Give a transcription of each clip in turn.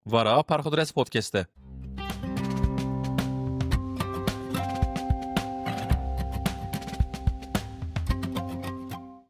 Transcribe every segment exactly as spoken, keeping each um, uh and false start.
Vara Perxudres Podcast'e.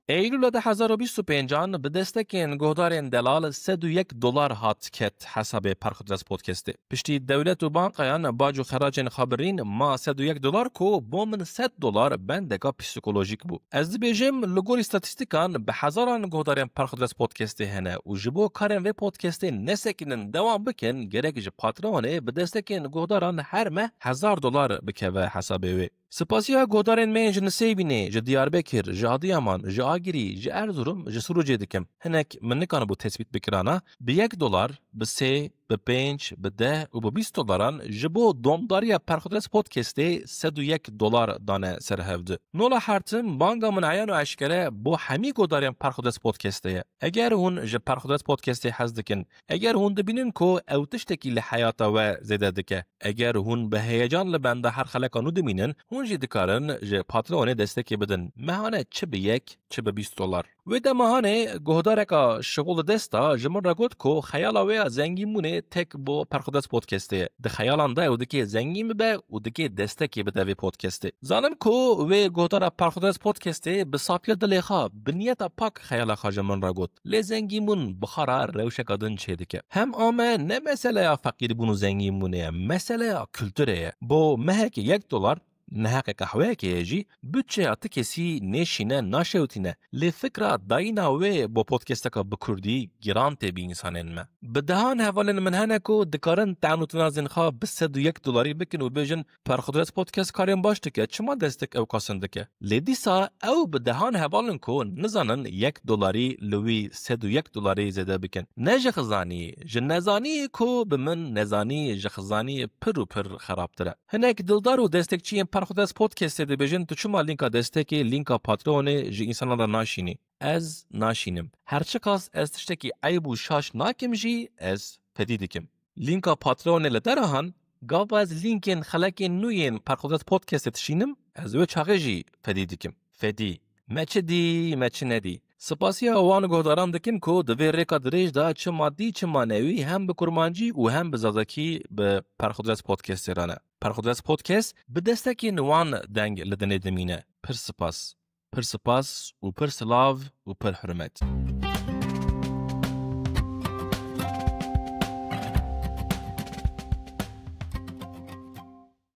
Eylûla du hezar û bîst û pêncan bi destekên guhdarên delal sed û yek dolar hat ket hesabê Perxudres Podcast'ê. Piştî dewlet û bankayan bac û xeracên xwe birîn, ma sed û yek dolar ku bo min sed dolar bendeka psîkolojîk bû. Ez dibêjim, li gorî statîstîkan bi hezaran guhdarên Perxudres Podcast'ê hene û ji bo karên vê podcast'ê nesekinin dewam bikin, gerek ji Patreonê bi destekên guhdaran her meh hezar dolar bikeve hesabê wê. Spasiya guhdarên me yên ji Nisêbînê, ji Diyarbekir, ji Adiyaman, ji Agirî, ji Erzurum, ji Sirûcê dikim. Hinek min nikanibû tespît bikirana, bi yek dolar, bi sê, bi pênc, bi deh û bi bîst dolaran ji bo domdariya Perxudres Podcast'ê sed û yek dolar dane ser hevdi. Nola hertim, banga min eyan û eşkere bo hemî guhdarên Perxudres Podcast'ê ye. Eger hûn ji Perxudres Podcast'ê hez dikin, eger hûn dibînin ku ew tiştekî li heyata we zêde dike, eger hûn bi heyecan li benda her xeleka nû dimînin, hûn jî dikarin ji Patreonê destekê bidin. Mehane çi bi yek, çi bi bîst dolar. Wê dema hanê guhdareka şixul dest da ji min re got ku xeyala wê ya zengînbûnê tek bo Perxudes Podcastê ye. Di xeyalan de ew dikê zengîn bibe û dikê destekê bide vê podcastê. Zanim ku wê guhdara Perxudes Podcastê bi safiya dilê xwe, bi niyeta pak xeyala xwe ji min re got. Lê zengînbûn bi xwe re rewşeka din çêdike. Hem a me ne meseleya feqîrbûn û zengînbûnê ye, meseleya kulturê ye. Bo mehekê yek dolar, neheqê qehweyekê ye jî, budçeya ti kesî nêşîne, naşewitîne. Lê fikra dayîna wê bo podcasteka bi kurdî giran tê bi însanên me. Bi dehan hevalên min hene ku dikarin tewn û tinazên xwe bi sed û yek dolarî bikin û bêjin, Perxudres Podcast karên baş dike, çima destek ew kasin dike? Lê dîsa ew bi dehan hevalin ku nizanin yek dolarî li wî sed û yek dolarî zêde bikin. Ne ji xizanî, ji nezanî ku bi min nezanî ji xizanî pir û pir xerabtir e. Hinek dildar û destekçiyên Perxudes Podcastê dibêjin, tu çima lînka destekê, lînka Patreonê ji însanan re naşînî? Ez naşînim. Her çiqas ez tiştekî eyb û şaş nakim jî, ez fedî dikim. Lînka Patreonê li derahan, gava ez lînkên xelekên nû yên Perxudes Podcastê dişînim, ez wê çaxê jî fedî dikim. Fedî. Me çi dî, me çi nedî. Spasiya wan guhdaran dikim ku di vê rêka dirêj de çi madî, çi manewî hem bi kurmancî û hem bi zazakî bi Perxudres Podcastê re ne. Perxudres Podcast bi destekên wan deng li dinê dimîne. Pir spas. Pir spas û pir silav û pir hurmet.